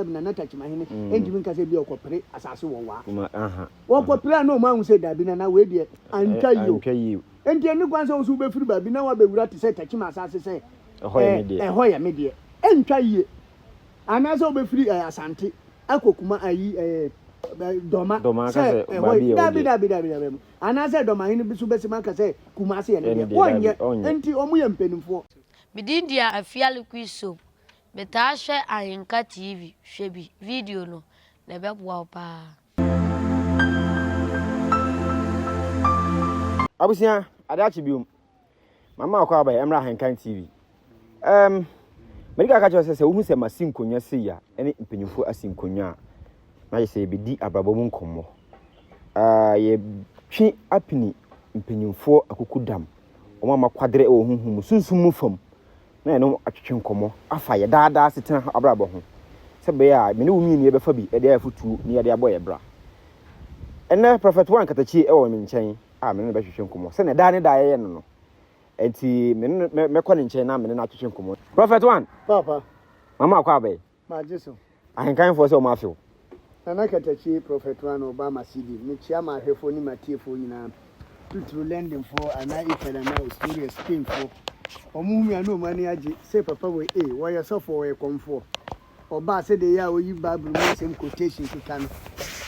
Nana Takyimahene ntumi nka sɛ bi ɔkɔpere asase wɔ waa. Wɔkɔpere a na wɔn ahu sɛ dabi Nana wei deɛ antwa yie o. Enti ɛnni kwan sɛ wo nso wobɛfiri baabi na woabɛwura te sɛ Takyima asase sɛ ɛhɔ yɛ me deɛ. Ɛntwa yie. Anaasɛ wobɛfiri Asante akɔ Kuma ayi Dɔma sɛ ɛhɔ yɛ dabi dabi dabi dabi. Anaasɛ Dɔmahene bi so bɛsim aka sɛ Kumase yɛ ne deɛ. Wɔnyɛ. Enti wɔn yɛ mpanimfoɔ. Me din de Afia Liquid Soap. Metaa hwɛ Ahenka TV, hwɛ bi, video no, na ɛbɛboa wo paa. Abusua, ade akye biom. Mama akɔ aba ɛmra Ahenkan TV. Um, mede ka kyerɛ sɛ sɛ wohu sɛ masi nkonnwa sei a, ɛne mpanyimfoɔ asi nkonnwa a, na yɛ sɛ yɛbɛdi abrabɔ mu nkɔmmɔ. Uh, yɛtwe apini mpanyimfoɔ akukudam, wɔn a makwadere wɔ honhom mu, sunsum mu fam. na yɛne wɔn atwetwe nkɔmmɔ afa yɛn daa daa asetena ho abrabɔ ho, sɛ ɛbɛyɛ a me ne wo mmienu yɛbɛfa bi de ayɛ afotuo na yɛde abɔ yɛn bra. Ɛnnɛ, Prɔfɛt One Katakyie wɔ me nkyɛn a me ne no bɛtwetwe nkɔmmɔ sɛnea daa ne daa yɛyɛ no no. Enti me ne no mɛkɔ ne nkyɛn na me ne no atwetwe nkɔmmɔ. Prɔfɛt One! Papa. Mama akɔ abɛn. Magye so. Ahenkanfoɔ sɛ wɔn afe wo. Nana Katakyie Prophet One Obama CD, Mekyea m'ahwɛfoɔ ne m'atiefoɔ nyinaa, titiriw Londonfoɔ anaa Italy anaa Australia, Spainfoɔ. Wɔn hu me a na wɔn ani agye sɛ papa wei ee, ɔyɛ sɔfoɔ, ɔyɛ kɔmfoɔ. Ɔba a sɛdeɛ ɛyɛ a ɔyi Bible mu nsɛm quotation keka no,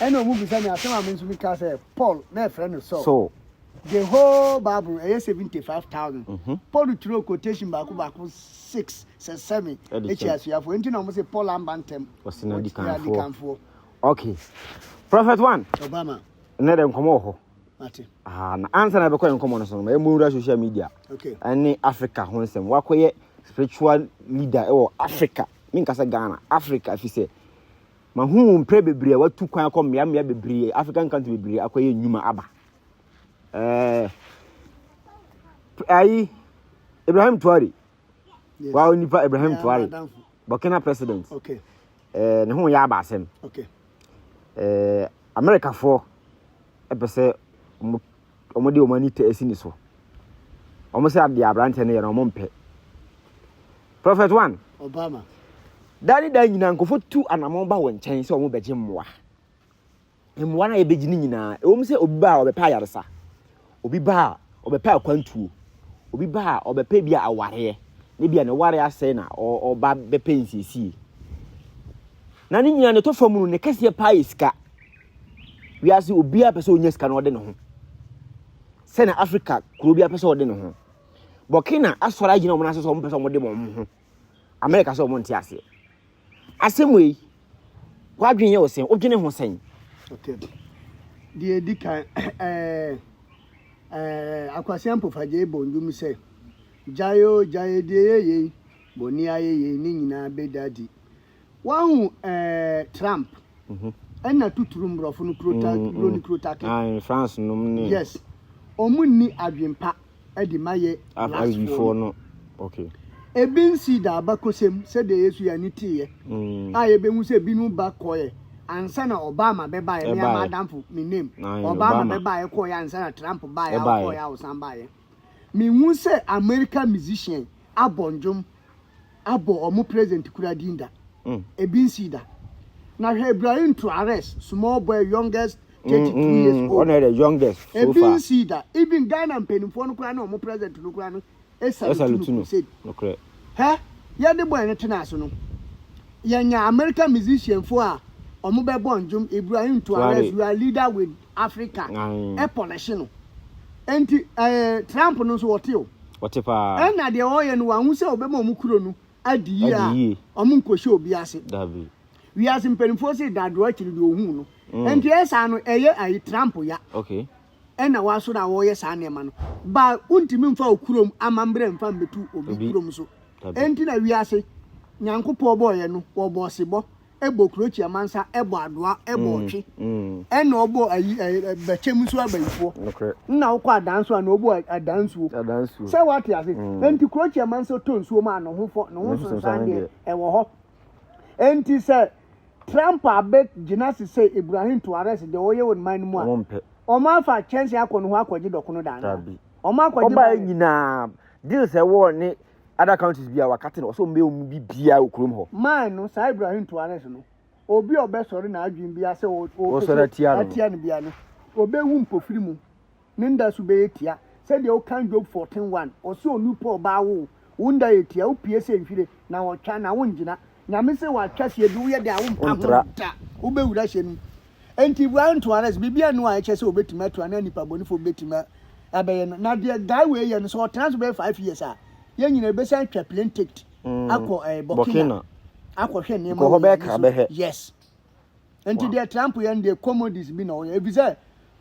ɛna wɔn bisa me asɛm a me nso meka sɛ Paul na ɛfrɛ no Saul. Saul. The whole Bible ɛyɛ 75,000. Paul twerɛɛ quotation baako baako 6. Sɛ sɛme ekyi asuafoɔ enti na wɔn se Paul amba ntɛm. Ɔsi na adikanfoɔ. Okay. Prophet one. Obama. Nnɛ dɛ nkɔmɔ wɔ hɔ. Mate. Ah, na ansa na ɛbɛkɔ yɛn nkɔmɔ no so no, ma yɛmmɔ nwura social media. Okay. Ɛne Africa ho nsɛm. Wakɔyɛ spiritual leader ɛwɔ Africa. Menka sɛ Ghana, Africa fi sɛ mahu mprɛ bebree a watu kwan akɔ mmea mmea bebree, African country bebree akɔyɛ nnwuma aba. Ɛɛ ayi Ibrahim Traore Wa onipa Ibrahim Traore, Burkina president. Okay. Eh, ne ho yɛ aba asɛm. Okay. Eh, Amerikafoɔ ɛpɛ sɛ wɔn de wɔn ani tɛ asi ne so. Wɔn sɛ adeɛ aberanteɛ no yɛ no wɔn mpɛ. Prophet one. Obama. Da ne da nyinaa nkurɔfoɔ tu anamɔn ba wɔn nkyɛn sɛ wɔn bɛgye mmoa. Mmoa no a yɛbɛgye no nyinaa, ɛwom sɛ obi ba a ɔbɛpɛ ayaresa, obi ba a ɔbɛpɛ akwantuo, obi ba a ɔbɛpɛ bi a awareɛ, ne bi a ne wareɛ asɛe na ɔba bɛpɛ nsiesie. Na ne nyinaa ne tɔ fam no, ne kɛseɛ paa yɛ sika. Wiase obiara pɛ sɛ ɔnya sika na ɔde ne ho. Sɛnea Africa kuro biara pɛ sɛ ɔde ne ho. Burkina asɔre agyina wɔn ase sɛ wɔn pɛ sɛ wɔde wɔn ho. America sɛ wɔn nte aseɛ. Asɛm wei, w'adwene yɛ wo sɛn? Wodwene ho sɛn? Okay. Deɛ ɛdi kan, ɛɛ, ɛɛ, Akwasi Ampofagye bɔ ndwom sɛ, Gyae o, gyae deɛ ɛyɛ yei, bɔne ayɛ yei, ne nyinaa bɛda adi. Wahu ɛɛ, Trump, mhm. ɛna tuturu mborɔfo no kurota, mm, mm. broni kurotake. Aye, France nom ne. Yes. Ɔmo nni adwempa. de ma yɛ Abibifoɔ no. Okay. Ebi nsii da abakɔsɛm sɛdeɛ Yesu yɛ ani teeɛ mm. a yɛbɛhu sɛ ebinom ba kɔɛ ansa na Obama bɛbaeɛ me ama adamfo me name Obama bɛbaeɛ kɔɛ ansa na Trump baeɛ a ɔkɔɛ a ɔsan baeɛ. Mehu sɛ America musician abɔ ndwom abɔ ɔmo president kura din da. Mm. Ebi nsii da. Na hwɛ Ibrahim Traore, small boy, youngest 32 mm, years old. Ɔno yɛ the youngest so Ebi far. nsii da. Even Ghana mpanimfoɔ no koraa ne ɔmo president no koraa no esalutu no crusade. Nokorɛ. Hɛ, yɛde boy no tena ase no, yɛnya American musician foɔ a ɔmo bɛbɔ ndwom Ibrahim Traore, you are leader with Africa, ɛpɔlɛhye no. Enti ɛɛ Trump no nso ɔte o. Ɔte paa. Ɛna deɛ ɔyɛ no wanhu sɛ ɔbɛma ɔmo kuro no adi yie a ɔmo nkɔhyɛ obi ase. Dabi. Wiase mpanimfoɔ se dadoɔ akyiri deɛ ohuu no. Enti ɛyɛ saa no ɛyɛ ayi Trump ya. Okay. Ɛna waso na wɔyɛ saa nneɛma no. Ba wontumi mfa wo kurom amammerɛ mfa mmetu obi kurom so. Enti na wiase Nyankopɔn bɔɔyɛ no wɔbɔɔ sebɔ ɛbɔ kurokyi amansa ɛbɔ adoa ɛbɔ mm, ɔtwe mm. ɛna ɔbɔ ayi bɛkyɛm nso abayifoɔ nna wokɔ adanso a na ɔbɔ adansuo sɛ wate ase mm. nti kurokyi amansa tɔ nsuo mu a ne ho fɔ ne ho sonsan deɛ ɛwɔ hɔ nti sɛ Trump abɛ gyina se sɛ Ibrahim Tuareg deɛ ɔyɛ wɔ ne man no mu a wɔn afa kyɛnse akɔ ne ho akɔgye dɔkono da anaa wɔn akɔgye ɔbaa nyinaa deals ɛwɔ ne other countries bi a wakate no ɔsɛ ɔmbɛ wɔn bi biara wɔ kurom hɔ. Man no saa Ibrahim Tuareg no. Obi a ɔbɛsɔre n'adwene biara sɛ Wɔsɔre atia no. atia no biara no, ɔbɛwu mpofiri mu. Ne nda so bɛyɛ tia. Sɛdeɛ wokan Job 14:1, ɔse onipa a ɔbaa wo wo, wo nda yɛ tia, wopue sɛ nhwire, na ɔtwa, na wongyina. Nyame se watwa hyeɛ bi, woyɛ dɛn a wompa ho Wontra. da, wobɛwura hyeɛ no mu. Enti Ibrahim Tuarez, biribiara nni hɔ a ɛkyerɛ sɛ ɔbɛtumi atu anaa nnipa bɔnefoɔ bi bɛtumi abɛyɛ no. Na deɛ guy wei yɛ no, sɛ ɔtena so bɛyɛ 5 years a, yɛn nyinaa yɛbɛsan atwa plane ticket akɔ eh, Burkina Burkina. akɔhwɛ nneɛma Nkɔ hɔ wɔ bɛyɛ yɛn ani kra so. bɛhwɛ. Yes. Nti deɛ Trump yɛ no deɛ comedies bi na ɔyɛ. Efisɛ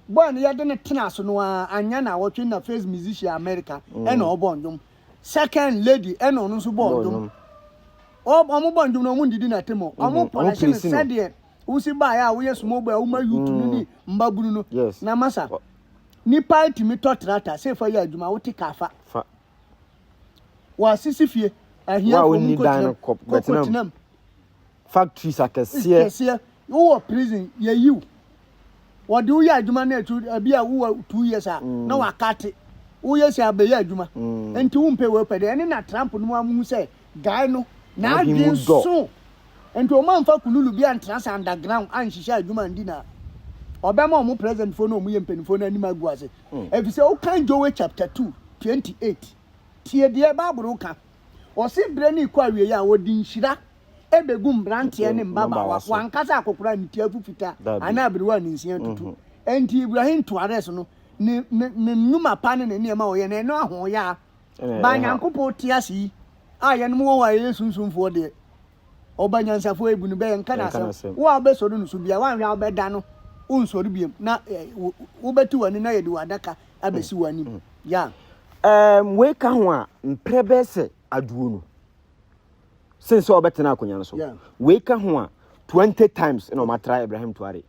boy no yɛde no tena so no ara anya na awɔtwe na first musician America ɛna ɔbɔ nnwom. Second lady ɛna ɔno nso bɔ Bɔ nnwom. nnwom. Ɔmo bɔ nnwom no ɔmo ndidi na tem o. Ɔmo Ɔmo pɔlɛhyɛ no praise no. sɛdeɛ wosi baeɛ a woyɛ small boy a woma youth no ne mmabunu no. Na masa nipa tumi tɔ tractor sɛ fa yɛ adwuma wote kaa fa. Fa. Wɔasisi fie Wo a ahiafoɔ mu wonni dan no nkɔtenam kɔ bɛtenam. kɔkɔtenam. Factories akɛseɛ. Kɛseɛ. Wowɔ prison yɛyiw. Wɔde woyɛ adwuma no akyi ebi a wowɔ 2 years a na wakate. Woyɛ sɛ abɛyɛ adwuma. Nti wompɛ wei pɛ deɛ ɛne na Trump no mu amuhu sɛ guy no N'adwene mu n'adwene dɔ. so. Nti wɔn amfa kululu bi antena sɛ underground anhyehyɛ adwuma andi na ɔbɛma wɔn president foɔ no wɔn yɛ mpanimfoɔ no anim agu ase. Efisɛ wokan Joel chapter 2 28 tie deɛ Bible ka. Ɔse berɛ no rekɔ awie a wɔde nhyira ebegu mmeranteɛ ne mmabaawa so. wankasa akɔkora ne ti afu fitaa Dabi. anaa aberewa ne nsia tutu. Enti Ibrahim Tuareg no ne ne ne nnwuma pa ne ne nneɛma a ɔyɛ no ɛno ahoɔyaa. Ɛna Ba ɛha. Nyankopɔn te ase yi a yɛnom wɔ hɔ a yɛyɛ sunsumfoɔ deɛ ɔba nyansafoɔ ebu no bɛyɛ nka Yɛnka n'asɛm. n'asɛm. Wo a wobɛsɔre no so bia woanhwɛ a wobɛda no wonsɔre biom na wobɛte w'ani na yɛde w'adaka abɛsi w'anim. Yeah. Wei ka ho a mprɛ bɛyɛ sɛ aduo no sen sɛ ɔbɛtena akonnwa no so. Wei ka ho a 20 times na ɔmatra Ibrahim Traore.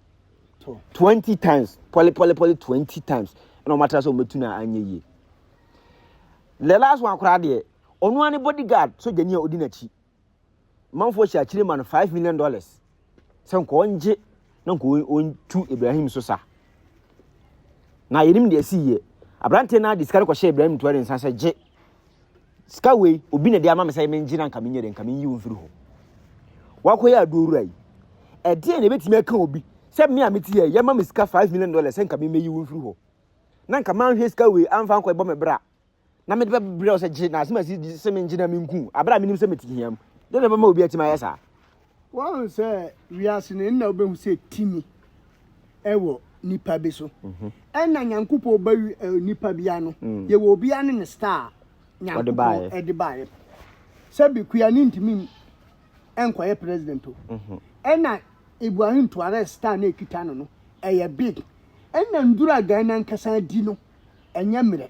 To. 20 times pɔle pɔle pɔle 20 times na ɔmatra sɛ ɔmɛtu no a anyɛ yie. The last one koraa deɛ ɔno ara ne bodyguard sogyani a ɔdi n'akyi manfoɔ hyɛ akyire ma no $5 million sɛ nka ɔngye na nka ɔntu Ibrahim so sa na yɛnim deɛ ɛsi yie aberanteɛ no ade sika no kɔhyɛ Ibrahim Traore nsa sɛ gye sika wei obi na de ama me sɛ mengye na nka menyɛ dɛ nka menyi wo mfiri hɔ wakɔyɛ adowura yi ɛdeɛ na ɛbɛtumi aka obi sɛ me a mete yɛ yɛma me sika $5 million sɛ nka memmɛyi wo mfiri hɔ na nka manhwɛ sika wei amfa nkɔ ɛbɔ me bra na mede bɛbrɛ wo sɛ gye na asɛm asi sɛ mengye na menku aberɛ a menim sɛ mete hia mu deɛ na ɛbɛma obi atumi ayɛ saa. Wɔn sɛ wiase no nna wobɛhu sɛ timi ɛwɔ nipa bi so ɛna Nyankopɔn ba nipa bia no yɛwɔ obia ne ne star Nyankopɔn ɛde baeɛ sɛ bikua ne ntumi ɛnkɔyɛ president o ɛna Ibrahim Traore star na ekita no no ɛyɛ big ɛna nduru a Ghana ankasa di no ɛnyɛ mmerɛ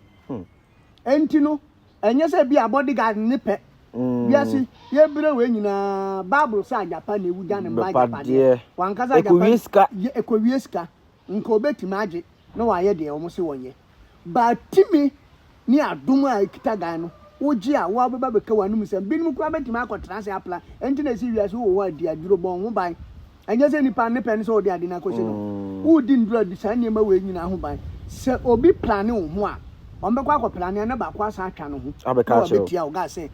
ɛnti no ɛnyɛ sɛ bi a bodyguard ne pɛ wiase yɛbrɛ wei nyinaa Bible sɛ agyapa na ewu gya ne mma agyapadeɛ wankasa agyapa Ɛkɔwie sika. Ɛkɔwie sika nka obetumi agye na wayɛ deɛ wɔn se wɔnyɛ baatimi ne adom a ekita gan no wogye a wo abɛba bɛka w'anum sɛm binom koraa bɛtumi akɔtena ase apla ɛnti na esi wiase wɔ hɔ a di aduro bɔn ho ban ɛnyɛ sɛ nipa ne pɛ ne sɛ ɔde ade no akɔhyɛ no wodi nduro adi saa nneɛma wei nyinaa ho ban sɛ obi plane wo ho a wɔn bɛkɔ akɔ plane a na baako asan atwa ne ho Abɛka na akyerɛ wo. wabɛtia wo gaa sɛ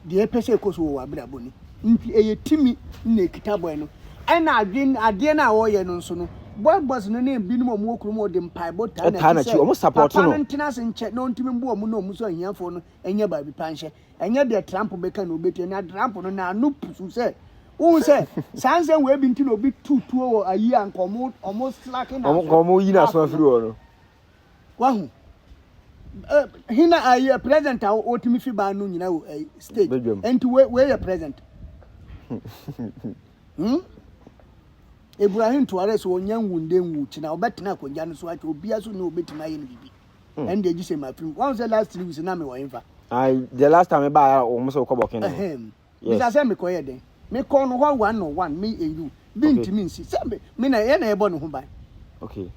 deɛ ɛpɛ sɛ ɛkɔ so wɔ w'abrabɔ ni nti ɛyɛ timi na ekita bɔɛ no ɛna adwen adeɛ no a ɔreyɛ no nso no boy boys no ne binom a wɔwɔ kurom wɔde mpaebɔ taa Ɛtaa n'akyi n'akyi, wɔn sɛ support papa no. no ntena ase nkyɛ na ɔntumi mbo wɔn na wɔn nso ahiafoɔ no nyɛ baabi pa nhyɛ ɛnyɛ deɛ Trump bɛka na obetie na Trump no n'ano pusu sɛ wohu sɛ saa nsɛm wei bi nti na obi tu tuo wɔ ayi a nka ɔmo ɔmo slack Ɔmo n'aso nka ɔmo yi n'aso afiri hɔ no. Wahu hina ayi president a wɔtumi fi baa no nyina wɔ ayi stage Badwam. nti wei wei yɛ president Ibrahim Traore sɛ ɔnya nwunde nwu kyina ɔbɛtena akonnwa no so akyɛ obiara so ne obɛtumi ayɛ no biribi ɛnde agye sɛ mafiri mu wahu sɛ last 3 weeks na mewɔ hemfa. Ayi the last time ɛbaa wɔn sɛ wɔkɔ Burkina no. Ɛhɛn. Yes. Bisa sɛ mekɔyɛ dɛn mekɔ no hɔ one on one me and you bi ntumi nsi sɛ me na yɛ na yɛbɔ ne ho ban.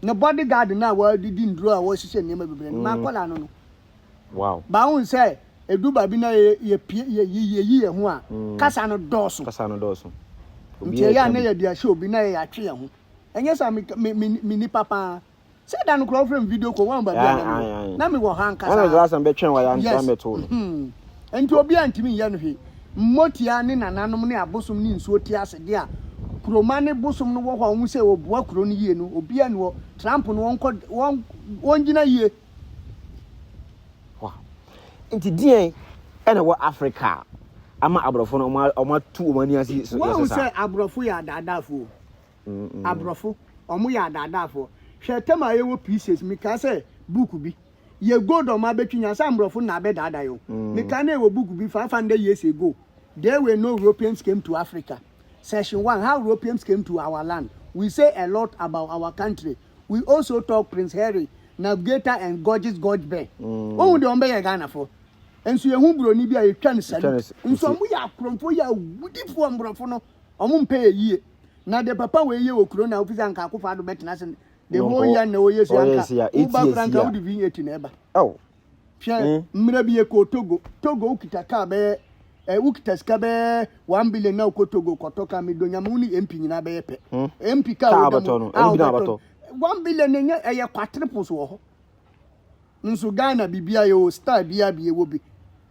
Ne bodyguard no a wɔdedi nduro a wɔhyehyɛ nneɛma bebree no makɔla no no. Bawo sɛ edu baabi na yɛ yɛ pie yɛ yɛ yi yɛ ho a kasa no dɔɔso. Kasa no dɔɔso. Nti ɛyɛ a na yɛde ahyɛ obi na yɛ atwe yɛn ho. Ɛnyɛ sɛ me me me nipa paa. Sɛ da no koraa wofrɛ me video call wɔn baabi a na me wɔ. Na me wɔ ha ankasa. Ɛna last time bɛtwɛn wa yɛ Yes. mɛto no. Nti obi a ntumi nyɛ no hwee. Mmotia ne nananom ne abosom ne nsuo te ase de a. kuroma ne bosom no wɔ hɔ a wɔn sɛ wɔboa kuro no yie no obiara ni hɔ. Trump no wɔnkɔ wɔn wɔngyina yie. Wow. Nti deɛn ɛna ɛwɔ Africa a ama aborɔfo no wɔn atu wɔn ani ase so Wɔn sɛ aborɔfo yɛ adaadaafoɔ. Aborɔfo wɔn yɛ adaadaafoɔ. Hwɛ tɛm a yɛwɔ pieces mekaa sɛ book bi yɛ gold ɔmo abɛtwi nya sɛ aborɔfo na abɛdaadaa yɛn. Mekaa na yɛwɔ book bi 500 years ago there were no Europeans came to Africa. Section 1 How Europeans came to our land. We say a lot about our country. We also talk Prince Harry, Navigator and Gorgeous Gorge Bear. Wohu deɛ wɔbɛyɛ Ghanafoɔ. Nso yɛhu buroni bi a yɛtwa no salute. Nso wɔn yɛ akorɔmfoɔ yɛ awudifoɔ mborɔfo no. Wɔn mpɛ yɛ yie. Na deɛ papa wei yɛ wɔ kuro na ofisi anka Akufo Addo bɛtena ase the whole year na ɔyɛ si anka woba kora nka wode V8 na ɛba. Hwɛ mmerɛ bi yɛkɔɔ Togo. Togo wokita kaa bɛyɛ eh, wokita sika bɛyɛ 1 billion na wokɔ Togo kɔtɔ kaa medɔ nyame wo ne MP nyinaa bɛyɛ pɛ. MP kaa woda mu a wobɛtɔ 1 billion ɛnyɛ ɛyɛ quadruples wɔ hɔ. Nso Ghana bibia yɛ o style bia bi ɛwɔ bi.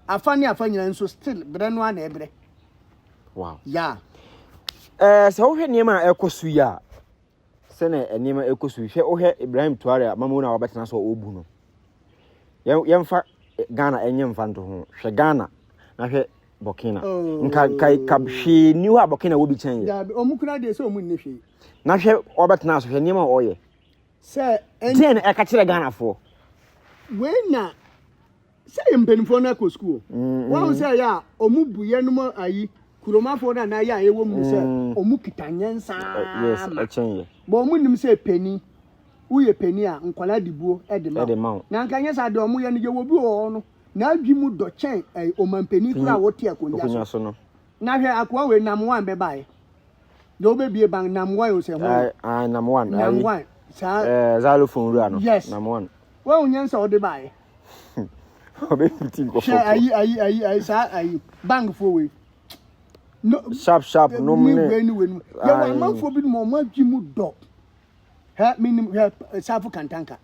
Afa ne afa nyinaa nso still brɛ no a na ɛbrɛ. Wow. Yeah. Eh, sɛ wohwɛ nneɛma a ɛkɔ so yi a Sɛnea nneɛma rekɔ so yi, hwɛ wohwɛ Ibrahim Traore a mamu no a wabɛtena so a ɔrebu no. Yɛmfa Ghana ɛnyɛ mfa nto ho. Hwɛ Ghana na hwɛ Burkina. Oh. Nka nka ka hwee ni hɔ a Burkina wɔ bi kyɛn yɛ. Dabi, ɔmo kura deɛ sɛ ɔmo nni hwee. Na hwɛ wabɛtena so hwɛ nneɛma a ɔyɛ. Sɛ ɛn. Deɛ na ɛka kyerɛ Ghanafoɔ. Wei na Sɛ yɛ mpanimfoɔ no akɔ sukuu o, wɔn sɛ ɛyɛ a wɔn bu yɛnom ayi kuromafoɔ no anaa yɛ a yɛwɔ mu no sɛ wɔn kita nyansa Yes, ma. ɛkyɛn yɛ. Bɔ wɔn nim sɛ panin, woyɛ panin a nkwadaa de buo de ma Ɛde wo. ma wo. Na nka nyɛ saa deɛ wɔn yɛ no yɛwɔ bi wɔ hɔ no n'adwi mu dɔ kyɛn ɛyi ɔmanpanin koraa a wɔte akonnwa so. Akonnwa so no. Na hwɛ akoa wei nam wan bɛbaeɛ. Deɛ wobɛbie bank nam wan o sɛ hwan. Ayi, nam wan. Nam wan. Saa. Ɛɛ xylophone wura no. Yes. Nam wan. Wɔn nyansa ɔde baeɛ. Ɔbɛpiriti nkurɔfoɔ Hwɛ ayi ayi ayi ayi saa ayi bankfoɔ wei. No, Sharp sharp nom ne ne. wei ne wei nom. Yɛwɔ Ayi. amanfoɔ bi nom wɔn adwi mu dɔ. Hɛ menim hwɛ Safo Kantanka.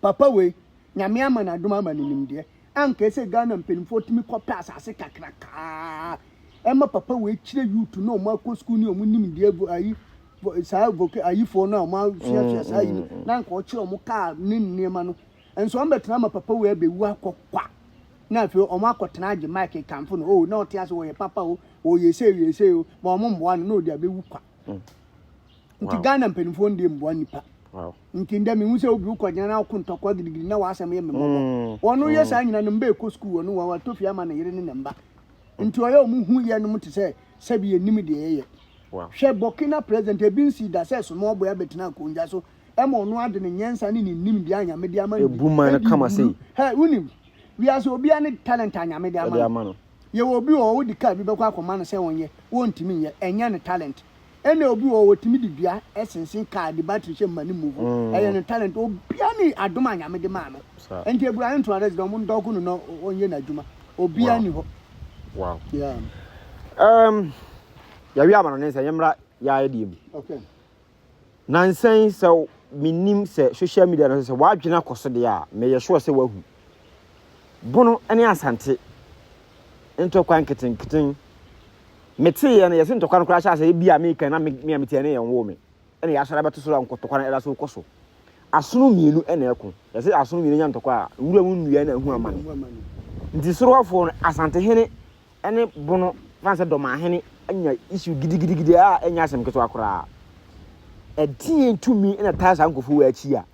Papa wei nyame ama no adom ama no nimdeɛ. Anka ɛsɛ Ghana mpanimfoɔ tumi kɔpɛ asase kakrakaa ɛma papa wei kyerɛ youth na wɔn akɔ sukuu ne wɔn nimdeɛ ayi saa voke ayifoɔ no a wɔn asuasua saa yi no na anka ɔkyerɛ wɔn kaa ne nneɛma no. Nso wɔn bɛtena ama papa wei abɛwu akɔ kwa na afei wɔn akɔtena agye mic kamfo no oh na ɔte ase wɔyɛ papa o wɔyɛ sei wɔyɛ sei o ma wɔn mmoa no na ɔde abɛwu kwa mm. nti Ghana mpanimfoɔ no deɛ mmoa nipa nti ndɛ mehu sɛ obi wokɔgyina na woko ntɔkwa gidigidi na w'asɛm yɛ mmemmɔbɔ mm. wɔn yɛ mm. saa nyina no mba ɛkɔ sukuu wɔn wɔn watɔ fie ama ne yere ne ne mba nti ɔyɛ wɔn hu yɛ nom te sɛ sɛbi yɛnim deɛ yɛyɛ hwɛ Burkina president ebi nsi da sɛ small boy abɛtena akonnwa so Ɛma ɔno ara de ne nyansa ne ne nimdeɛ a Nyame de ama no bi Ebu man no di kama wuru. sei. Hɛ, wonim, wiase obiara ne talent a Nyame de ama Ɛde no. ama no. Yɛwɔ obi wɔ hɔ, wode car bi bɛkɔ akɔma no sɛ ɔnyɛ, wɔntumi nyɛ, ɛnyɛ ne talent. Ɛna obi wɔ hɔ, ɔtumi de dua sensen car de battery hyɛ mu ma no move, ɛyɛ ne talent. Obiara ne adom a Nyame de maa no. Saa. Nti Abraham Traore deɛ ɔmo ndɔko no na ɔnyɛ n'adwuma. Obiara Wow. nni hɔ. Wow. Yeah. Um, yɛawie ama no ne nsɛ yɛmmra yɛayɛ deɛ mu. Okay. Nansa yi sɛ mennim sɛ social media no so sɛ w'adwene akɔ so deɛ a, meyɛ sure sɛ woahu. Bono ne Asante ntɔkwa nketenketen. Meteeɛ no, yɛse ntɔkwa no koraa hyɛ aseɛ ebi a meka na me a meteɛ no yɛn woo me. Ɛna yɛasɔre abɛto so a ntɔkwa no ɛda so kɔ so. Asono mmienu ɛna ɛko. Yɛse asono mmienu nya ntɔkwa a, nwura mu nnua na ɛhu amane. Nti sorowafoɔ no, Asantehene ne Bono fa sɛ Dɔmahene anya issue gidigidigidi a ɛnyɛ asɛm ketewa koraa. Ɛdeɛn tumi na ɛtaa saa nkurɔfoɔ wei akyi a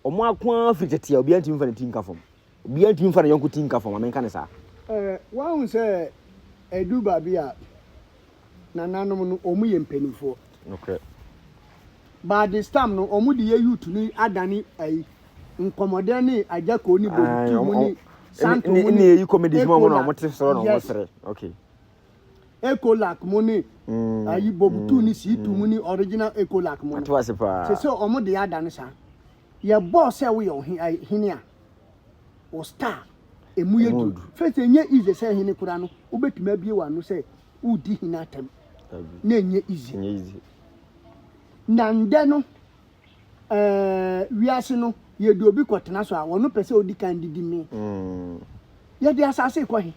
wɔn ako ara firi tete a obiara ntumi mfa ne ti nka fam. Obiara ntumi mfa ne yɔnko ti nka fam, ma menka ne saa. Eh, woahu sɛ ɛdu baabi a nananom no wɔn yɛ mpanimfoɔ. Nokorɛ. But this time no wɔn de yɛ youth no adane ayi nkɔmɔdɛ ne agyako ne bobutu mu ne santo mu ne eyi comedies mu wɔn na wɔn te soro na wɔn sere. Okay. Ecolac mu ne mm, ayi bobutu ne siitu mu ne original Ecolac mu no. Ato ase paa. Sɛ sɛ wɔn de adane saa. Yɛ bɔɔ sɛ woyɛ ɔhene a o star emu yɛ duru. First enye easy sɛ hene kura no wobɛtumi abie w'ano sɛ wodi hene atɛm. Na enye easy. Na ndɛ no ɛɛ wiase no yɛde obi kɔtena so a wɔn pɛ sɛ odi kan didi mee. Mm. Yɛde asase kɔ he?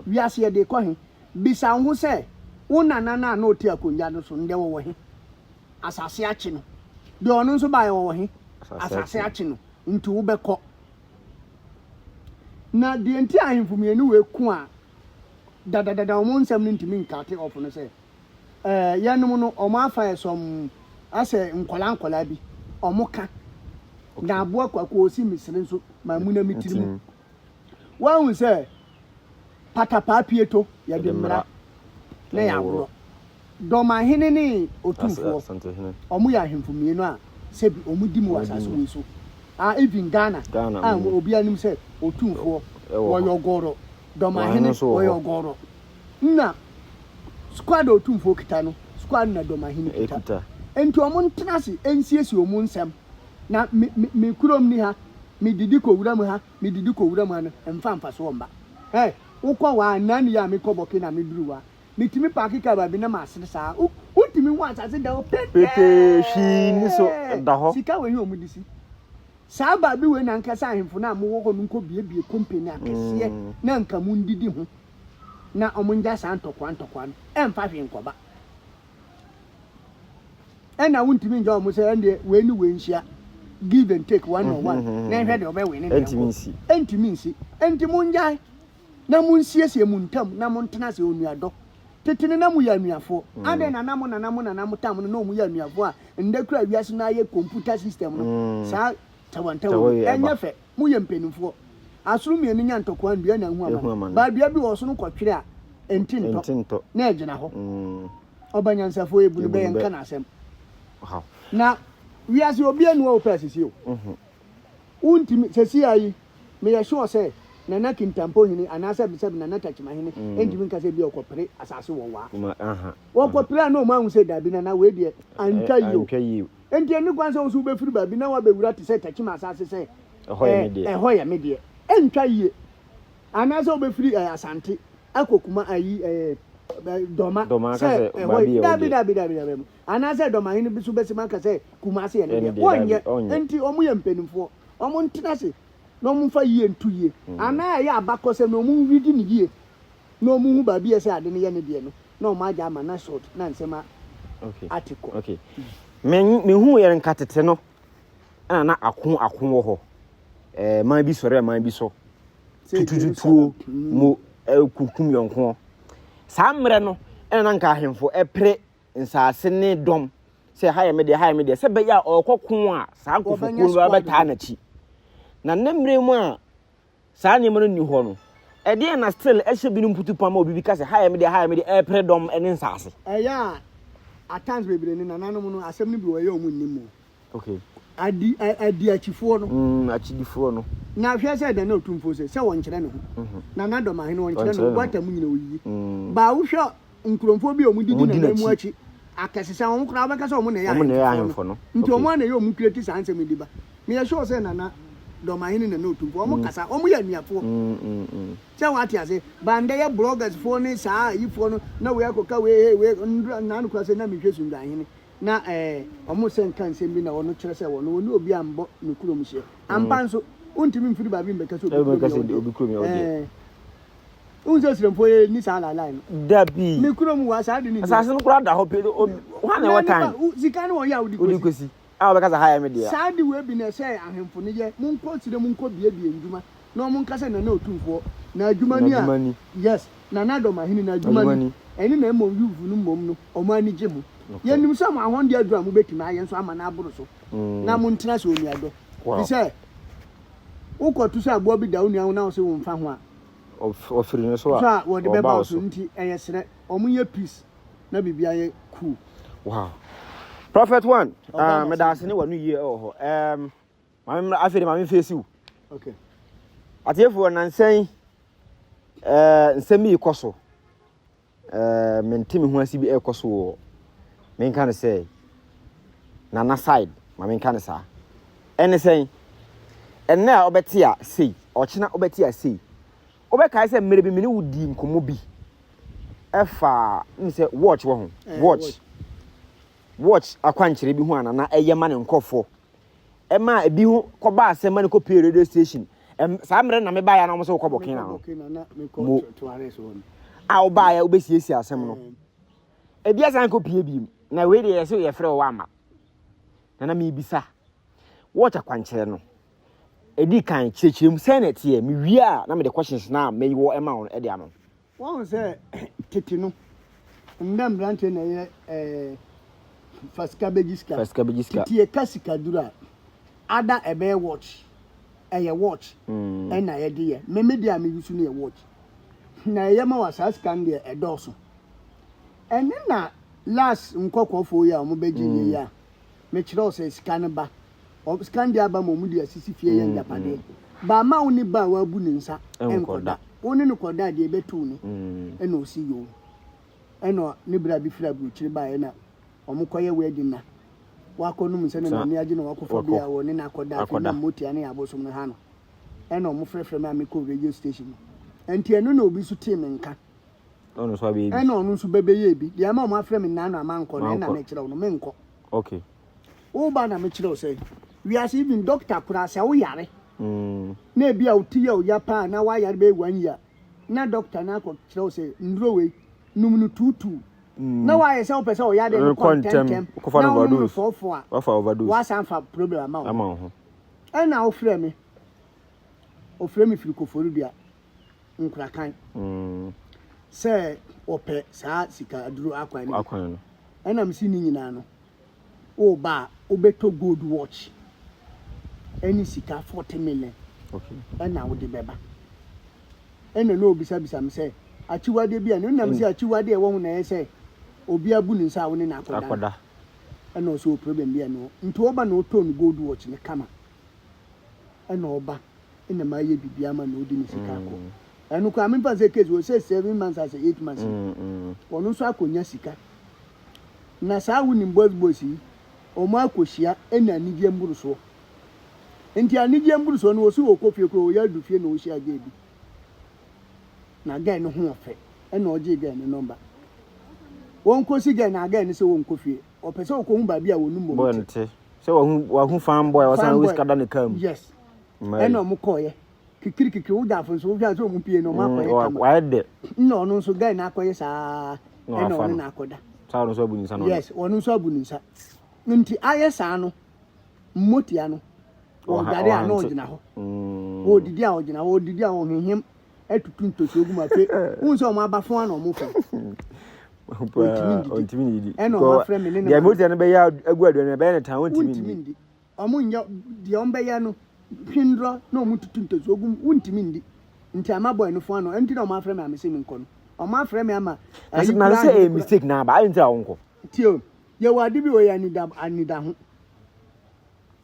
Wiase yɛde kɔ he? Bisa wo ho sɛ. Wo nana no a na ɔte akonnwa no so ndɛ wɔwɔ he? Asase akye no. Deɛ ɔno nso baeɛ wɔwɔ he? Asase akye no. Nti wobɛkɔ. Na deɛ nti a ahemfo mmienu wei ko a dadadada wɔn nsɛm no ntumi nkate off no sɛ, ɛɛ yɛnom no wɔn afa yɛ sɔm asɛ nkwadaa nkwadaa bi wɔn ka. Na aboa kwaku ɔsi mesere nso ma mu na me tiri mu. Woahu sɛ patapaa pieto yɛde mmara na yɛaworɔ. Dɔmahene ne Otumfoɔ, wɔn yɛ ahemfo mmienu a sɛbi wɔn di mu wɔ asase wei so. Ah, even Ghana, a obiara nim sɛ Otumfoɔ wɔyɛ ɔgɔrɔ, Dɔmahene wɔyɛ ɔgɔrɔ. Nna squad a Otumfoɔ kita no, squad na Dɔmahene kita. Enti wɔn ntena ase nsiesie wɔn nsɛm. Na me, me, me kurom ni ha, medidi kɔ wuram ha, medidi kɔ wuram ha no, ɛmfa mfasoɔ mma. Hey, wokɔ hɔ a, nna ni a mekɔ Burkina meduru hɔ a, metumi paake kaa baabi na masere saa. Wo, wotumi hu asase da hɔ petee. Petee, hwee nni so, ɛda hɔ. Sika wei na wɔde si. Saa baabi wei na anka sɛ ahemfo no a mowɔ hɔ no nkɔbuebue company akɛseɛ na anka mondidi ho na wɔngya saa ntɔkwa ntɔkwa no, ɛmfa hwee nkɔba. Ɛna wontumi ngya wɔn sɛ ɛndeɛ wei ne wei nhyia give and take one on one na nhwɛ deɛ ɔbɛ win ne deɛ nkɔ. Ɛntumi nsi. Ɛnti mongyae na monsiesie mo ntam na montena ase onuadɔ. Tete no na moyɛ anuafoɔ. Adɛn na na mo nana mo nana mo tam no na wɔn yɛ anuafoɔ a ndɛ kura wiase no ayɛ computer system no saa tawantawa yi ɛnyɛ fɛ. Moyɛ mpanimfoɔ. Asono mmienu nya ntɔkwa a, nnua na ahu amane. Baa dua bi wɔ ɔsono kɔtwere a, ɛnte ntɔ, na ɛgyina hɔ. Ɔba nyansafoɔ ebu no bɛ, yɛnka n'asɛm. Na wiase obiara nni hɔ a ɔpɛ asisi o. Wontumi, sɛsi ara yi, meyɛ sure sɛ Nana Kintampo hene anaasɛ sɛbi Nana Takyima hene ntumi nka sɛ bi ɔkɔpere asase wɔ Waa. Wɔkɔpere a na wɔn ahu sɛ dabi Nana wei deɛ antwa yie o. Enti ɛnni kwan sɛ wo nso wobɛfiri baabi na woabɛwura te sɛ Tekyem asase sɛ, Ɛhɔ yɛ me deɛ. Ɛhɔ yɛ me deɛ. Ɛntwa yie. Anaasɛ wobɛfiri eh, Asante akɔ Kuma ayi eh, Dɔma Dɔma aka sɛ sɛ ɛhɔ baabi yɛ yɛ wo Dabi, deɛ. dabi, dabi, dabi. Anaasɛ Dɔmahene bi so bɛsim aka sɛ Kumase yɛ ne Yɛ ne deɛ. deɛ, dabi, Wɔnyɛ. ɔnyɛ. Enti wɔn yɛ mpanimfoɔ. Wɔn ntena ase na wɔn mfa yie nto yie. Anaa ɛyɛ abakɔsɛm na wɔn nwidi no yie na wɔn hu baabi a ɛsɛ ade no yɛ ne deɛ no. na wɔn agya ama na short na nsɛm a okay. ate kɔ. Okay. Me mehu yɛn nka tete no ɛna na ako ako wɔ hɔ. Ɛɛ man bi sɔre man bi so. Tutututuo mm. mo ɛkunkum yɔnko. Saa mmerɛ no ɛna na nka ahemfo ɛpere nsaase ne dɔm sɛ ha yɛ me deɛ ha yɛ me deɛ sɛ bɛyɛ a ɔrekɔ ko a saa nkurɔfokuo no bɛtaa n'akyi. Na ne mmerɛ mu a saa nneɛma no nni hɔ no, ɛdeɛn na still ɛhyɛ binom putupa ma obi bi ka sɛ ha yɛ me deɛ, ha yɛ me deɛ, ɛrepere dɔm ne nsaase? Ɛyɛ a at times bebree no nananom no asɛm no bi wɔ ɛyɛ wɔn nnim mu. Okay. Adi adi akyifoɔ no. Mm, akyidifoɔ no. Na hwɛ sɛ dɛn na otumfoɔ sɛ sɛ wɔnkyerɛ ne ho. Mm -hmm. Nana dɔmahene wɔnkyerɛ ne ho, guata mu nyina oyiyi. Mm. Ba wohwɛ nkurɔfoɔ bi a wɔn didi nana mu akyi akɛsesɛ wɔn koraa wɔbɛka sɛ wɔn na ɛyɛ ahemfo no. Nti wɔn a na ɛyɛ wɔn kireti saa nsɛm yi di ba. Meyɛ sure sɛ Nana Dɔmahene Nana Otumfoɔ wɔn kasa wɔn yɛ anuafoɔ sɛ wate ase ba ndɛ yɛ bloggers foɔ ne saa ayifoɔ no na wei akɔka wei hei wei ndura nna no kora sɛ na mehwɛ Sundwanhene na ɛɛ wɔn sɛ nka nsɛm bi na wɔn kyerɛ sɛ wɔn wɔn ne obi ambɔ ne kurom hyeɛ ampa nso wontumi mfiri baabi mbɛka sɛ obi kurom yɛ ɔdeɛ ɛɛ wohu sɛ siremfoɔ yɛ ni saa laelae no dabi me kurom wɔ saa de ne asase no koraa da hɔ pe wɔn na ɛwɔ time sika no wɔyɛ a wodi kɔsi A wɔbɛka sɛ, Ha yɛ me dea. Saa ade wei bi na ɛsɛ ahemfo no yɛ, monkɔ serɛ mu nkɔ biebie ndwuma na ɔmo nka sɛ Nana Otumfoɔ na adwuma ni a, yes, Nana Dɔmahene na adwuma ni, ɛne na mmom youth no mmom no ɔmo ani gye ho. Yɛnim sɛ mo ahɔnde aduru a mobɛtumi ayɛ nso ama no aboro so na montena ase onuadɔ. Fisɛ wokɔ to sɛ aboa bi da wo nua ho na wose womfa ho a, Ɔfiri ne so a, so a wɔde bɛba wo so nti ɛyɛ serɛ ɔmo nyɛ peace. na biribi ayɛ cool. Wow. Prophet one, uh, meda ase ne wano yie wɔ hɔ. Um, maame mmra afei de maame mfeesi wo. Okay. Atiefoɔ nansa yi uh, nsɛm bi rekɔ so. Uh, mente me ho ase bi ɛrekɔ so wɔ menka no sɛ nana side ma menka no saa. Ɛne sɛn ɛnnɛ a wobɛte a sei ɔkyena wobɛte a sei wobɛkae sɛ mmerɛ bi me ne wo dii nkɔmmɔ bi ɛfa n sɛ watch wɔ ho eh, watch watch akwankyerɛ bi ho a nana ɛyɛ ma ne nkurɔfoɔ ɛma ebi ho kɔba asɛm ma ne kɔ pie radio station ɛm saa mmerɛ na mebaeɛ na wɔn sɛ wokɔ Burkina no mo a wobaeɛ wobɛsiesie asɛm no eh. Ebi asan kɔ pie biem. Na wei deɛ yɛsɛ yɛfrɛ wɔ ama. Nana mebisa. Watch akwankyerɛ no. Ɛdi kan kyerɛkyerɛ mu sɛn na ɛteɛ. Mewie a na mede questions na mewɔ ɛma wo no ɛde ama wo. Wahu sɛ tete no, ndɛ mberanteɛ na ɛyɛ ɛɛ fa sika bɛgye sika. Fa sika bɛgye sika. Tete yɛka sikaduro a, ada ɛbɛyɛ watch. Ɛyɛ watch ɛna yɛde yɛ. Me me deɛ a me use no yɛ watch. Na ɛyɛ ma wa saa sika no deɛ ɛdɔɔso. Ɛne na last nkɔkɔɔfoɔ yi a wɔn bɛgye yɛ yi a, mekyerɛ wo sɛ sika no ba. Sika no deɛ aba ma wɔn de asisi fie yɛ agyapadeɛ. Ba ma wo ne ba a wabu ne nsa nkɔda. Wo ne no kɔda a deɛ ɛbɛtu no ɛna ɔsi yoo. Ɛna ne bra bi firi aburokyire baeɛ na wɔn kɔyɛ wedding na wakɔ nom nsa na n'ani agye na wakɔfa bi a wɔne no akɔda afei na mmotia ne abosom no ha no. Ɛna wɔn frɛfrɛ me a mekɔ radio station no. Nti ɛno na obi nso tee me nka. Ɔno nso abɛyɛ bi. Ɛna ɔno nso bɛbɛyɛ bi. Deɛ ama wɔn afrɛ me nnaano a mankɔ no ɛna mekyerɛ wo no menkɔ. Okay. Woba na mekyerɛ wo sɛ wiase even doctor koraa sɛ woyare mm. na ebi a wo ti yɛ wo ya paa na woayare bɛyɛ one year na doctor no akɔ kyerɛ wo sɛ nnuro wei nom no tuutuu mm. na woayɛ sɛ wopɛ sɛ ɔyare no kɔ ntɛmntɛm na wonom no fɔɔfɔɔ a woasan fa problem ama wo ho. Ɛna wofrɛ me ɔfrɛ me firi Koforidua nkorakan mm. sɛ wɔpɛ saa sika aduro akwan no ɛna mesi ne nyinaa no Woreba a, wobɛtɔ gold watch ɛne sika 40 million ɛna wode bɛba. Ɛna na obisabisa me sɛ akyiwadeɛ bi a na nam sɛ akyiwadeɛ ɛwɔ ho na ɛyɛ sɛ obi abu ne nsa a wo ne no akɔda. Ɛna ɔsɛ o problem bi a ɛno nti ɔba na ɔtɔ no gold watch no kama. Ɛna ɔba ɛna mayɛ biribi ama na ɔdi ne sika akɔ. Ɛno koraa memfa sɛ case wɔ sɛ 7 months asɛ 8 months. Ɔno nso akɔnya sika. Na saa wonim boys boys yi ɔmo akɔhyia ɛna anigyeɛ mborosoɔ nti anigyeɛ mborosoɔ no ɔsi ɔkɔ fie koraa ɔyɛ adu fie na ɔhyia girl bi na girl no ho ɔfɛ ɛna ɔgyee girl no nɔmba wɔnkɔsi girl na girl no sɛ wɔnkɔ fie ɔpɛ sɛ ɔkɔhu baabi a wɔnum bɔ no te sɛ wahu wahu fan boy ɔsan wo sika da ne kaa mu yes ɛna ɔmo kɔɔyɛ Kikiri kikiri wo dafo nso wohwɛ a sɛ ɔmo pie no ɔmo akɔyɛ kama. Wayɛ dɛ. Nna ɔno nso guy no akɔyɛ saa ɛna ɔne no akɔda. Saa ɔno nso abu ne nsa no. Yes, ɔno nso abu ne nsa. Nti ayɛ saa no mmotia no ɔdware a na ɔgyina hɔ. Ɔdidi a ɔgyina hɔ, ɔdidi a ɔhehem atutu ntosuo gu mu afei wohu sɛ ɔmo aba fo a na ɔmo fam. Ɔntumi ndidi. Ɛna ɔmo afrɛ me ne ne maame. Deɛ mmotia no bɛyɛ agu aduane no ɛbɛyɛ ne tan ɔntumi ndidi. Ɔmo nyɛ deɛ ɔmo bɛyɛ no hwendrɔ na ɔmo tutu ntasuo gu mu wontumi ndi nti ama boy no fo ano ɛnti na ɔmo afrɛ me a mese menkɔ no ɔmo afrɛ me ama ayi na sɛ ɛyɛ mistake na aba ayɛ nti a wonkɔ. Tie o yɛwɔ ade bi wɔ yɛ anida anida ho.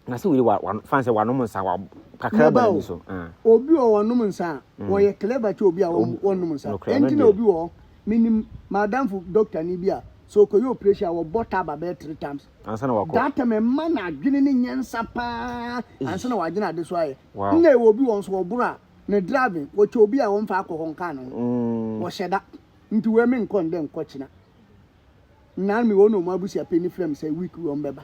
Na sɛ wei wa wa fan sɛ wanom nsa wa kakra ba n'ani so. Ah. Obi wɔ wɔnom nsa a mm. wɔyɛ clever kyɛ obi a wɔnom nsa ɛnti na obi wɔ hɔ menim madamfo doctor ni bi a sɛ ɔkɔyɛ operation a wɔbɔ taba bɛyɛ three times Ansa na wakɔ. That time ɛma no adwene ne nyansa paa ansa na wadwene ade so ayɛ. Wow. Nna ɛwɔ obi wɔn so wɔboro a ne driving wɔkyɛ obi a wɔmfa alcohol nka ne ho. Mm. Wɔhyɛ da. Nti wei me nkɔ ndɛ nkɔ kyena. Nna me wɔ na wɔn abusua panyin frɛ me sɛ week wei wɔn bɛba.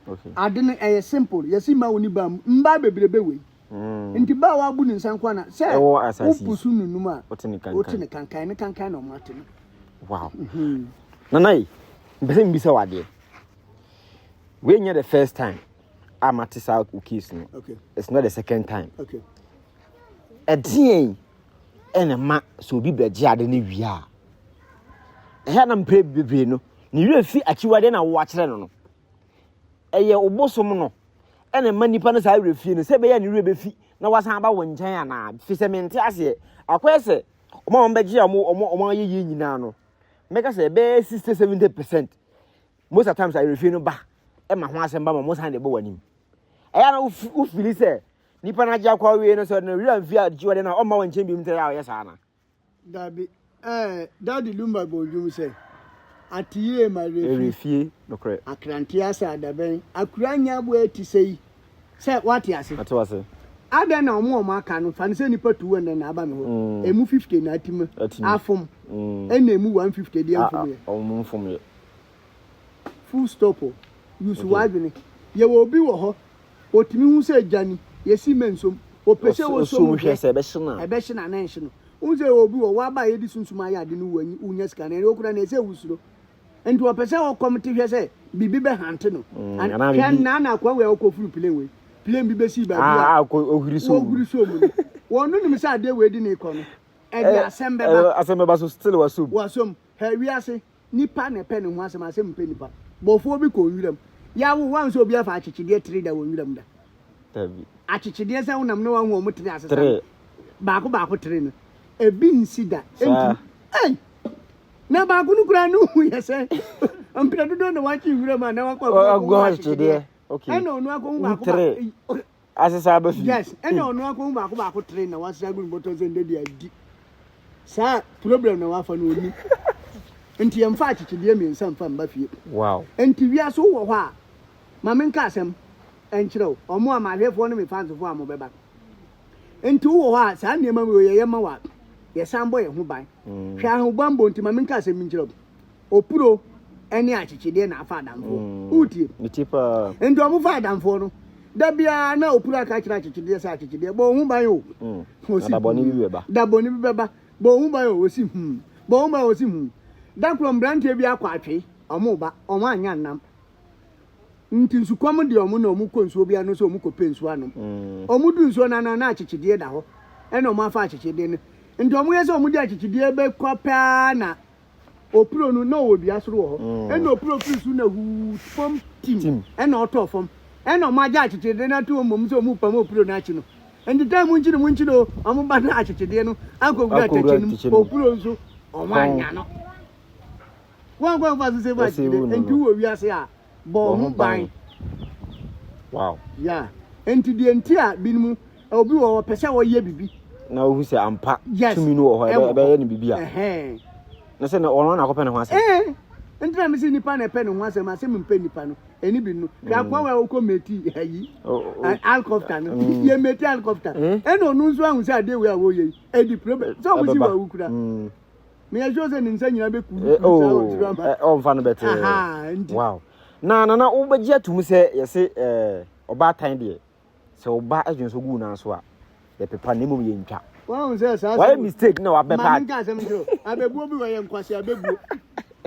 Okay. Ade no ɛyɛ simple. Yɛsi ma wo ni ba mu mbaa bebrebe wei. Mm. Nti ba a wabu ne nsa nko na sɛ wopu so nunum a wote ne kankan. Wote ne kankan ne kankan na wɔn ate no. Wow. Mm -hmm. Nana yi, mpɛ sɛ mbisa wo adeɛ. Wei nyɛ the first time a mate saa wo case no. Okay. It's not the second time. Okay. Ɛdeɛn ɛna ma sɛ obi bɛgye ade no wie a ɛhɛ na mpere bebree no ne werɛ fi akyiwadeɛ na woakyerɛ no no ɛyɛ obosom no ɛna ma nipa no saa werɛ fie no sɛ ɛbɛyɛ ne werɛ bɛfi na wasan aba wo nkyɛn anaa fi sɛ mente aseɛ akɔyɛ sɛ ɔma wɔn bɛgye a wɔn wɔn ayɛ yie nyinaa no mɛka sɛ ɛbɛyɛ 60 70 percent most of times awerɛfie no ba ɛma ho asɛm ba ma mo san de bɔ w'anim ɛyɛ na wofili sɛ nipa no agye akɔ awie no sɛ ɔde no wura mfi a gye ɔde no a ɔmma wɔn nkyɛn biom sɛ ɛyɛ a ɔyɛ saa na. Dabi ɛɛ Daddy Lumba bɔ dwom sɛ Ateyie ma werɛfie nokorɛ. Akrante asa adabɛn akura nyɛ aboa ɛti sɛ yi Sɛ wate ase. Mate wase. Adɛn na wɔn a wɔn aka no fa no sɛ nipa 200 na aba me hɔ. Mm. Emu 50 na atimi afom. Mm. Ɛna emu 150 deɛ mfom yɛ. Wɔn mfom yɛ. Full stop o. Use okay. w'adwene. Yɛwɔ obi wɔ hɔ. Otumi hu sɛ gya ni. Yɛsi mɛ nsom. Ɔpɛ sɛ wɔsom hwɛ sɛ ɛbɛhye no a. Ɛbɛhye no anaa ɛnhye no. Wohu sɛ yɛwɔ obi wɔ hɔ waba a yɛde sunsum ayɛ ade no wunya sika no ɛno okura no ɛsɛ wusuro. Nti ɔpɛ sɛ ɔkɔm te hwɛ sɛ biribi bɛ hante no. Mm, An- anaa Hwɛ biribi- nnaa na akoa wei a ɔkɔ furu plane wei. Plane bi bɛsii baabi a Ah, ah, ɔhuri so. wɔhuri so mu no. Wɔn no nim sɛ adeɛ wei di ne kɔ no. Ɛde asɛm bɛba. Asɛm bɛba so still wasom. Wasom. Hwɛ wiase, nipa na ɛpɛ ne ho asɛm, asɛm mpɛ nipa. Bɔfoɔ bi kɔ nwuram. Yawo, woahu sɛ obi afa akyekyedeɛ tere da wɔ nwuram da? Dabi. Akyekyedeɛ sɛ wonam na woahu wɔn tere asesa no. Tere. Baako baako tere no. Ebi nsi da. Saa. Enti, ei! Na baako no koraa no hu yɛ sɛ mpere dodoɔ na wakye nwuram a na wakɔ Ɔ- akɔhu agu akyekyedeɛ. akyekyedeɛ. Okay. Ɛna ɔno akɔhu baako Tere. baako. Asesa aba fie. Yes, ɛna ɔno akɔhu baako baako tere na wasesa agu ne bɔtɔ sɛ ndɛ deɛ adi. Saa problem na wafa no ɔnim. Nti yɛmfa akyekyedeɛ mmiɛnsa mfa mba fie. Wow. Nti wiase wowɔ hɔ a, ma menka asɛm nkyerɛ wo. Ɔmo a mahwɛfoɔ ne me fansfoɔ a mobɛba. Nti wowɔ hɔ a, saa nneɛma wei yɛyɛ ma wo a, yɛsan bɔ yɛn ho ban. Hwɛ ahobammɔ nti ma menka asɛm bi nkyerɛ wo. Opuro ne akyekyedeɛ na afa adamfoɔ. Mm. Wotie? Metie paa. Nti ɔmo fa adamfoɔ no, da biara na opuro aka akyerɛ akyekyedeɛ sɛ akyekyedeɛ bɔ wo ho ban o. Mm. Ɔsi Na da bɔne bi hmm. bɛba. Da bɔne bi bɛba. Bɔ wo ho ban o, ɔsi hmm. Bɔ wo ho ban o, ɔsi hmm. Da koro mmeranteɛ bi akɔ atwe, ɔmo ba, ɔmo annya nnam. Nti nsukɔm de ɔmo na ɔmo kɔ nsuo bi ano sɛ ɔmo kɔpɛ nsuo anom. Mm. Ɔmo du nsuo no ano na akyekyedeɛ da hɔ. Ɛna ɔmo afa akyekyedeɛ no. Nti ɔmo yɛ sɛ ɔmo de akyekyedeɛ bɛkɔ paa na Opuro no, na ɔwɔ dua soro wɔ hɔ. Ɛna opuro firi so na huu fam tim. Ɛna ɔtɔɔ fam. Ɛna wɔn agya akyekyedeɛ no ato wɔn mmom sɛ wɔn repam opuro no akyi no. Nti time mu nkyini mu nkyini o, wɔn ba no akyekyedeɛ no akɔwura atɛkyɛ no mu. Opuro nso, wɔn anya no. Wɔn kwan fa so sɛ fa akyekyedeɛ. Nti wɔ wiase a, bɔ ho ban. Wow. Yeah. Nti deɛ nti a binom obi wɔ hɔ pɛ sɛ ɔyɛ bibi. Na ohu sɛ ampa yes. tumi no wɔ hɔ ɛbɛyɛ no bibi a. Ɛhɛn. Na sɛ na ɔno na akɔpɛ ne ho asɛm. Ɛɛ. Nti na mesi nipa na ɛpɛ ne ho asɛm asɛm mpɛ nipa no. Ɛni bi no. Hwɛ akoa wa okɔ meti ayi. Helicopter no. Yɛ meti helicopter. Ɛna ɔno nso ahu sɛ adeɛ wei a wɔyɛ yi. Ɛdi problem. Sɛ ɔmo si wɔ awukura. Meyɛ sure sɛ ne nsa nyinaa bɛku eh, oh, eh, ɔmfa no bɛtee wow na nana wobɛgye atom sɛ yɛse eh, ɔbaatan deɛ sɛ ɔba adwene so gu nan so a yɛpepa na mmom yɛntwa wayɛ mistake na wabɛpa maame nka asɛm nkyerɛ abɛbuo bi wɔyɛ nkwase abɛbuo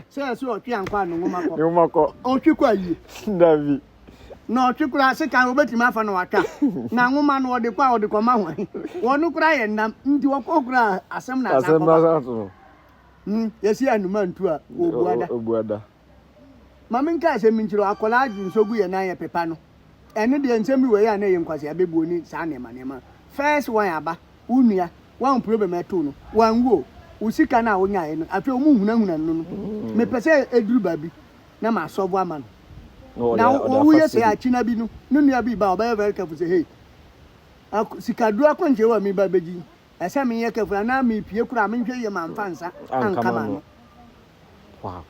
sɛ ɛsɛ ɔtwe ankɔ a ne nwoma kɔ ne nwoma kɔ ɔtwe kɔ ayie dabi Na ɔtwe koraa sekan obetumi afa na watwa. Na nwoma no ɔde kɔ a ɔde kɔma hwan? Wɔn koraa yɛ nnam nti wɔkɔ koraa asɛm na asan Asɛm kɔba. asan to no. Hmm, yɛsi anuma ntu a wɔbua da. Obua da. Ma menka asɛm bi nkyerɛ wo, akwadaa dwonsɔ gu yɛn nan yɛpepa no. Ɛno deɛ nsɛm bi wɔ yɛ a na ɛyɛ nkwasea bɛbuo ne saa nneɛma nneɛma. First one aba, wo nua, woahu problem ɛtoo no, wanwu o, wo sika no a wonyaeɛ no, afei wɔn hunahuna no no, mepɛ sɛ ɛduru baabi na ma sɔvo ama no. Na wɔwu yɛ sɛ akyina bi no, ne nua bi ba ɔbɛyɛ very careful sɛ hey, sikaduro akwankyerɛ wɔ mi ba bɛgyi, ɛsɛ menyɛ careful anaa mepie koraa menhwɛ yie mamfa nsa anka ma no. Wow.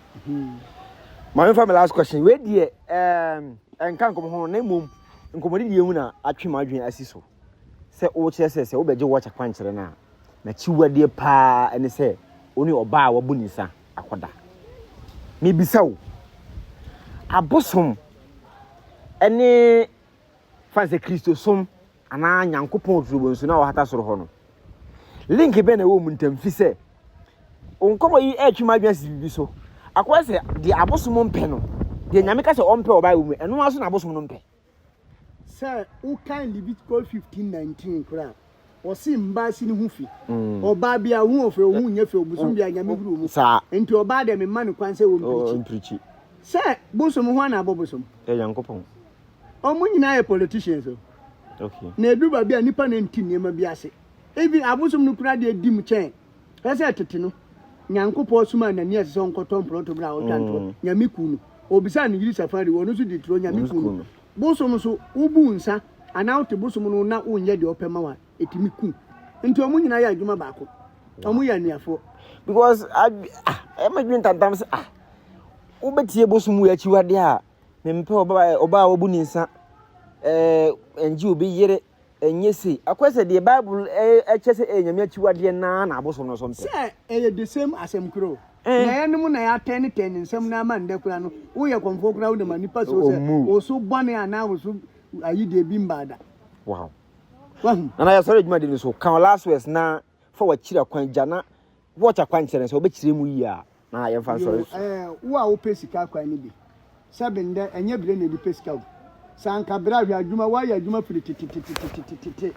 Maame fa my last question. Wei deɛ ɛɛm ɛnka nkɔmɔ ho na mmom nkɔmɔdidie mu na atwe m'adwene asi so sɛ wokyerɛ sɛ sɛ wobɛgye watch akwankyerɛ no a n'akyiwadeɛ paa ne sɛ wo ne ɔbaa a wabu ne nsa akɔda. Mebisa wo, abosom ne fa sɛ Kristosom anaa Nyankopɔn oturobonsu no a ɔhata soro hɔ no, link bɛn na ɛwɔ mu ntam fi sɛ wo nkɔmmɔ yi ɛretwe m'adwene asi biribi so. Akɔyɛ sɛ deɛ abosom mpɛ no, deɛ Nyame ka sɛ ɔmpɛ wɔ Bible mu, ɛno ara so na abosom no mpɛ. Sɛ wokan Leviticus 15:19 koraa a, ɔse mbaa si ne ho fi. Ɔbaa biara wo ho ɔfɛ, wo ho nyɛ fɛ, obosom biara Nyame huru mu. Saa. Nti ɔbaa deɛ memma no kwan sɛ ɔmpirikyi. Ɔmpirikyi. Sɛ bosom ho ana abɔ bosom? Yɛ Nyankopɔn. Ɔmo nyinaa yɛ politicians o. Okay. Na edu baabi a nipa na nti nneɛma bi ase. Even abosom no koraa deɛ di mu kyɛn. Hwɛ sɛ tete no, Nyankopɔn somaa Ananias sɛ ɔnkɔtɔ mprɔto berɛ a ɔtwa ntorɔ. Mm. Nyame kuu no. Ɔbisaa ne yere Safari, ɔno nso dii torɔ, Nyame kuu no. no. Bosom nso, wobu nsa anaa wote bosom no na wonyɛ deɛ ɔpɛ ma wo a, ɛtumi ku. Nti wɔn nyinaa yɛ adwuma baako. Wɔn yɛ anuafoɔ. Because ah, ɛma dwen tantam sɛ ah, wobɛtie bosom wei akyiwadeɛ a, mempɛ ɔbaa ɔbaa a wabu ne nsa, ɛɛ, ɛngye obi yere, Ɛnyɛ sei. Akɔyɛ sɛ deɛ Bible kyerɛ sɛ ɛyɛ Nyame akyiwadeɛ no ara na abosom no nso mpɛ. Sɛ ɛyɛ the same asɛm koro o. Na yɛnom na yɛatɛnetɛne nsɛm no ama ndɛ koraa no, woyɛ kɔmfoɔ koraa wonam a nnipa suro sɛ wo so bɔne anaa wo so ayi deɛ bi mmaa da. Wow. Wahu? Nana yɛsɔre adwuma di no so. Ka wo last words na fa w'akyiri akwan gya na watch akwankyerɛ no sɛ wobɛkyerɛ mu yie a. na yɛmfa nsɔre so. Ɛɛ, wo a wopɛ sika kwan no bi, sɛbe ndɛ ɛnyɛ bere na yɛde pɛ sika o. Sɛ anka bere a hwɛ adwuma, woayɛ adwuma firi tetetetetete.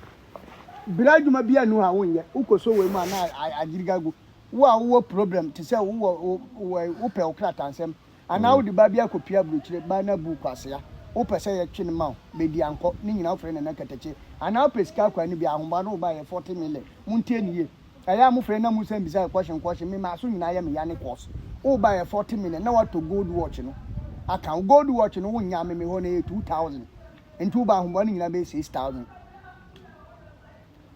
Bere adwuma biara nni hɔ a wonyɛ, wokɔsɔ wei mu a na agyiriga agu. Wo a wowɔ problem te sɛ wowɔ wopɛ wo krataa nsɛm anaa wode ba bi akɔpia aburokyire, ba no abu wo kwasea, wopɛ sɛ yɛtwe no ma wo, bɛdi ankɔ, ne nyinaa wofrɛ Nana Katakye. Anaa wopɛ sika kwan no bi a, ahoboa no wo ba yɛ 40 million. Montie no yie. Ɛyɛ a mofrɛ na mosan bisa yɛ question question, me m'aso nyinaa yɛ me ya ne course. Wo ba yɛ 40 million na watɔ gold watch no aka ho. Gold watch no wonnya me me hɔ no ɛyɛ 2000. Nti wo ba ahoboa no nyinaa bɛyɛ 6000.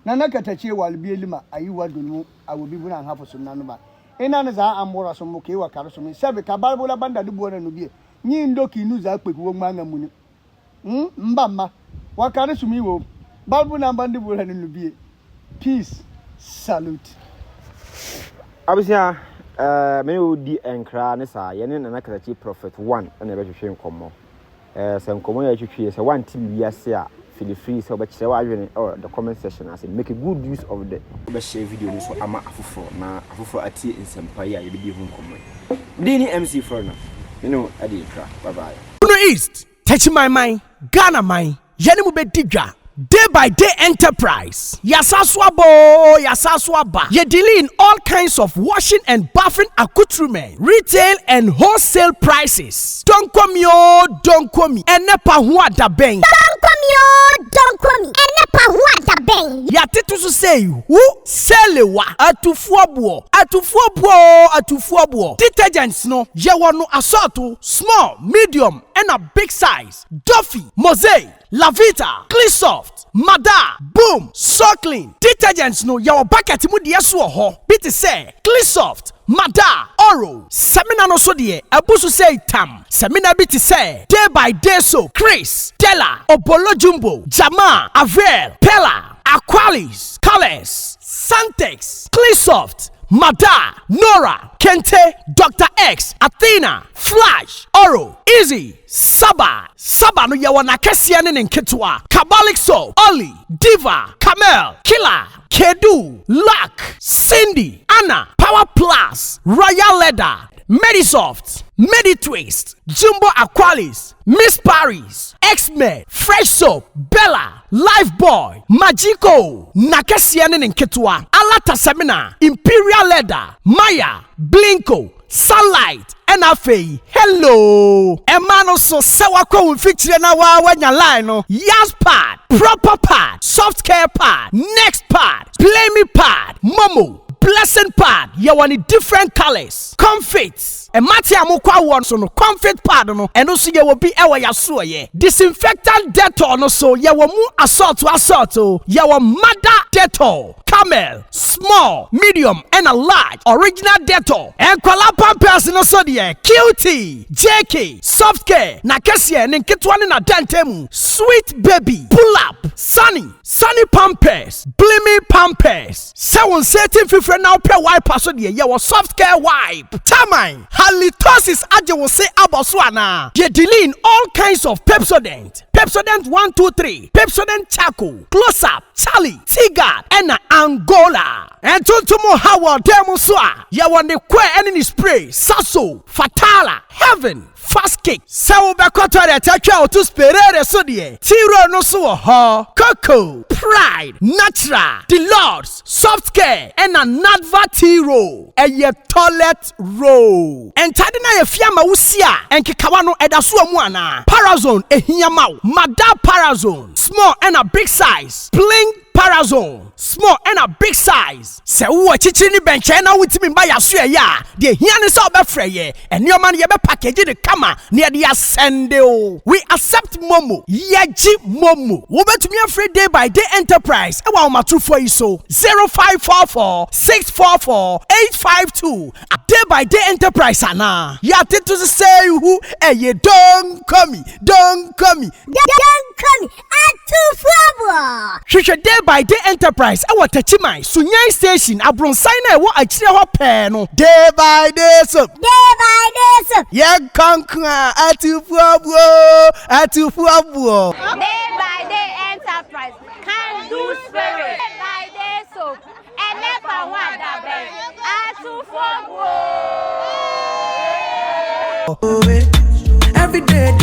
Nana Katakyie wal bie lima ayi wa dun mu awo bi buna nhafo sum na nuba. Ina ne zaa ambora sum mu kee wa kar sum sɛbe ka barbo la banda de buo na nubie nyi ndo ki nu zaa kpek wo ngma nga muni. Hmm mba mma wa kar sum iwo barbo na bande buo na nubie. Peace. Salute. Abusua, eh, me ne wo di nkra ne saa, yɛne Nana Katakyie Prophet One na ɛbɛtwetwe nkɔmmɔ. Eh, sɛ nkɔmmɔ yɛ twetwe, sɛ woante biribi ase a, feel free sɛ wobɛkyerɛ w'adwene wɔ the comment section ase. Make a good use of the. Wobɛhyɛ video no so ama afoforɔ na afoforɔ atie nsɛmpa yi a yɛbɛdi ho nkɔmmɔ yi. Me din ne MC Foreigner. Me ne wo adi nkra. Bye bye. Bono East, Techiman man, Ghana man, yɛne mo bɛdi dwa. Day by Day Enterprise, Yɛasan so aba oo, yɛasan so aba. Yɛ dealing in all kinds of washing and bathing accoutrement, retail and wholesale prices. Donkomi oo, donkomi, ɛnɛ pa ho ada bɛn? Donkomi oo, donkomi, ɛnɛ pa ho ada bɛn? Yɛatete so sei, hu, selewa, atufoɔ boɔ, atufoɔ boɔ oo, atufoɔ boɔ. Detergents no, yɛwɔ no asɔɔto, small, medium, ɛna big size, Duffy, Mosaic. Lavita, Cleansoft, Madar, Boom, Soakleen, detergents no yɛwɔ bucket mu deɛ so wɔ hɔ, bi te sɛ Cleansoft, Madar, Oro. Samina no nso deɛ abu so sei tam, samina bi te sɛ Day by Day Soap, Chris, Della, Obolo Jumbo, Jamaa, Avelle, Pella, Aqualis, Colours, Santex, Cleansoft, Madar, Nora, Kente, Doctor X, Athena, Flash, Oro, Easy, Saba, Saba no yɛwɔ n'akɛseɛ ne ne nketewa, Kabalik Soap, Olly, Diva, Camel, Killer, Kedu, Luck, Cindy, Anna, Power Plus, Royal Leather, Medisoft, Meditwist, Jumbo Aqualis, Miss Paris, X-Men, Fresh Soap, Bella, Lifebuoy, Magico, n'akɛseɛ ne ne nketewa, Alata Samina, Imperial Leather, Maya, Blinko, Sunlight, ɛna afei hello. Ɛma no so sɛ wakɔ wo mfikyire na waa wanya line no, Yas pad, proper pad, soft care pad, next pad, play me pad, momo, blessing pad, yɛwɔ ne different colours, comfit, mmate a mokɔ awoɔ so no comfit pad no ɛno nso yɛwɔ bi ɛwɔ yasoɔyɛ, disinfectant dettol no so yɛwɔ mu asɔɔto asɔɔto, yɛwɔ mother dettol. Camel, small, medium ɛna large, original Dettol, nkwadaa pampers no so deɛ, Cutie, JK, Soft Care, n'akɛseɛ, ne nketewa ne n'adantamu, Sweet Baby, Pull Up, Sunny, Sunny Pampers, Blimy Pampers. Sɛ wo nsa ati mfifire na wopɛ wiper so deɛ, yɛwɔ Soft Care Wipe. Taman, halitosis agye wo se abɔ so anaa? Yɛ dealing in all kinds of Pepsodent. Pepsodent 123, Pepsodent Charcoal, Close Up, Charlie, Tea-Guard, ɛna Angola. Ntontom ha wɔ dan mu nso a, yɛwɔ ne kɔɛ ɛne ne spray, Saso, Fatala, Heaven, Fast Kick. Sɛ wobɛkɔ toilet atwa wo to sperere so deɛ, T-roll no nso wɔ hɔ, Coco, Pride, Natural, Deluxe, Soft Care, ɛna Nadva T-roll. Ɛyɛ toilet roll. Ntade no ayɛ fi ama wo si a, nkekawa no ɛda so wɔ mu anaa? Parazone ehia ma wo. Mada Parazone, small ɛna big size, Pling Parazone, small ɛna big size. Sɛ wowɔ akyirikyiri ne bɛnkyɛɛ na wontumi mma yɛasoɛeɛ a, deɛ ehia ne sɛ wobɛfrɛ yɛ. Nneɛma no yɛbɛ package no kama na yɛde asɛnde wo. We accept momo, yɛgye momo. Wobɛtumi afrɛ Day by Day Enterprise wɔ ahomatorofoɔ yi so, 0544 644 852. Day by Day Enterprise anaa? Yɛate to so sɛ ihu ɛyɛ donkomi, donkomi. Donkomi, atufoɔ boɔ. Hwehwɛ Day by Day Enterprise wɔ Techiman, Sunyani Station, abronsan no a ɛwɔ akyire hɔ pɛɛ no. Day by Day Soap. Day by Day Soap. Yɛn nkanka atufoɔ boɔ, atufoɔ boɔ. Day by Day Enterprise, can do spirit. Day by Day Soap, ɛnɛ fa ho adabɛn, atufoɔ boɔ. Every day.